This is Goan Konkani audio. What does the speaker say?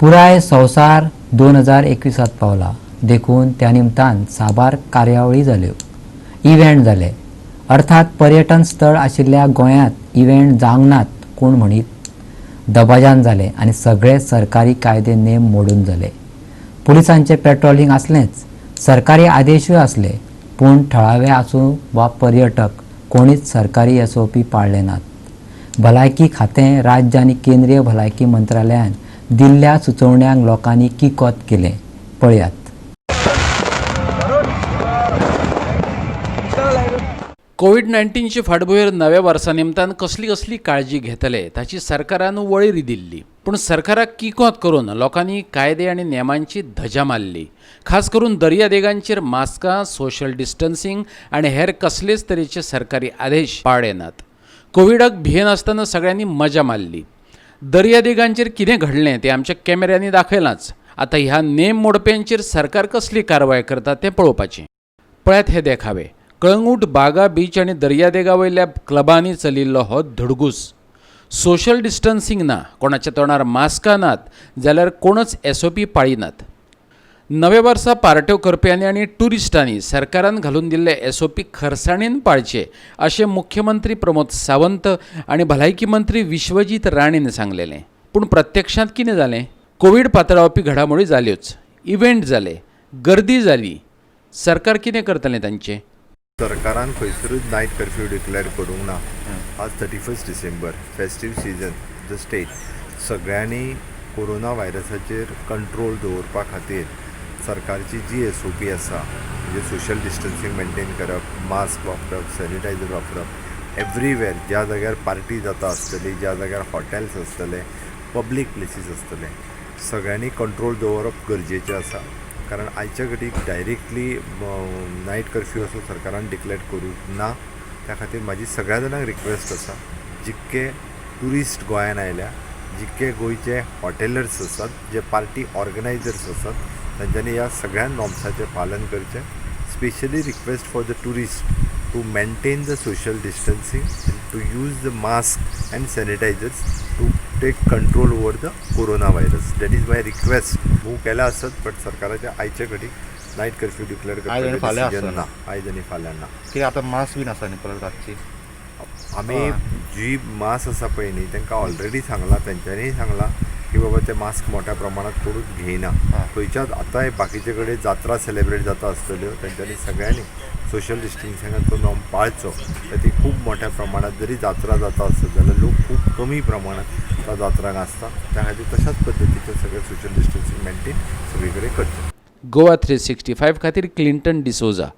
पुराय संवसार 2021त पावला, देखून त्या निमतान साबार कार्यावळी जाल्यो, इव्हेंट जाले. अर्थात पर्यटन स्थळ आशिल्ल्या गोंयांत इव्हेंट जावंक नात कोण म्हणीत? दबाज्यान जाले आनी सगळे सरकारी कायदे नेम मोडून जाले. पुलिसांचें पेट्रोलिंग आसलेंच, सरकारी आदेशूय आसले, पूण थळावे आसूं वा पर्यटक, कोणीच सरकारी एसओपी पाळ्ळे नात. भलायकी खातें, राज्य आनी केंद्रीय भलायकी मंत्रालयान दिल्ल्या सुचोवण्यांक लोकांनी किकोत केलें. पळयात. कोवीड 19चे फाटभुंयेर नव्या वर्सा निमतान कसली कसली काळजी घेतले ताची सरकारान वळेरी दिल्ली. पूण सरकाराक किकोत करून लोकांनी कायदे आनी नेमांची धजा मारली. खास करून दर्यादेगांचेर मास्कां, सोशल डिस्टन्सिंग आनी हेर कसलेच तरेचे सरकारी आदेश पाळ्ळे नात. कोविडाक भियेनासतना सगळ्यांनी मजा मारली. दर्यादेगांचेर कितें घडलें तें आमच्या कॅमेऱ्यांनी दाखयलांच. आतां ह्या नेम मोडप्यांचेर सरकार कसली कारवाय करता तें पळोवपाचें. पळयात हे देखावे. कळंगूट, बागा बीच आनी दर्यादेगा वयल्या क्लबांनी चलिल्लो हो धडगूस. सोशल डिस्टन्सिंग ना, कोणाच्या तोंडार मास्कां नात, जाल्यार कोणच एसओपी पाळिनात. नव्या वर्सा पार्ट्यो करप्यांनी आनी ट्युरिस्टांनी सरकारान घालून दिल्ले एसओपी खरसाणेन पाळचे अशें मुख्यमंत्री प्रमोद सावंत आनी भलायकी मंत्री विश्वजीत राणेन सांगलेलें. पूण प्रत्यक्षांत कितें जालें? कोवीड पातळावपी घडामोडी जाल्योच, इव्हेंट जाले, गर्दी जाली. सरकार कितें करतलें तांचें? सरकारान खंयसरूच नायट कर्फ्यू डिक्लेअर करूंक ना. आज 31 December, festive season. The state सगळ्यांनी कोरोना व्हायरसाचेर कंट्रोल दवरपा खातीर सरकारची जी एसओपी आसा, म्हणजे सोशल डिस्टन्सींग मेंटेन करप, मास्क वापरप, सॅनिटायझर वापरप, एवरीवेर ज्या जाग्यार पार्टी जाता आसतली, ज्या जाग्यार हॉटेल्स आसतले, पब्लीक प्लेसीस आसतले, सगळ्यांनी कंट्रोल दवरप गरजेचें आसा. कारण आयच्या घडीक डायरेक्टली नायट कर्फ्यू असो सरकारान डिक्लेअर करूंक ना. त्या खातीर म्हाजी सगळ्या जाणांक रिक्वेस्ट आसा, जितके ट्युरिस्ट गोंयान आयल्या, जितके गोंयचे हॉटेलर्स आसात, जे पार्टी ऑर्गनायजर्स आसात, तांच्यांनी ह्या सगळ्या नॉर्म्साचें पालन करचें. Specially request for the tourist to maintain the social distancing and to use the mask and sanitizers to take control over the corona virus. That is my request. Move केला आसत, बट सरकाराच्या आयच्या घडीक नायट कर्फ्यू डिक्लेअर आयज आनी फाल्यां करपाचें डिसिजन आसना. ना. आयज आनी फाल्यां ना. कित्याक आतां मास बीन आसा न्ही परत रातची. आमी जी मास आसा पळय न्ही, तांकां ऑलरेडी सांगलां, तेंच्यांनीय सांगलां की बाबा ते मास्क मोठ्या प्रमाणात कोणूच घेयना. खंयच्याच आतांय बाकीचे कडेन जात्रा सेलेब्रेट जाता आसतल्यो, तेंच्यांनी सगळ्यांनी सोशल डिस्टन्सिंगाचो नॉर्म पाळचो. तर ती खूब मोठ्या प्रमाणात जरी जात्रा जाता आसत जाल्यार लोक खूब कमी प्रमाणात त्या जात्रांक आसता. त्या खातीर तशाच पद्दतीचें सगळें सोशल डिस्टन्सिंग मेंटेन सगळे कडेन करचें. गोवा 365 खातीर क्लिंटन डिसोजा.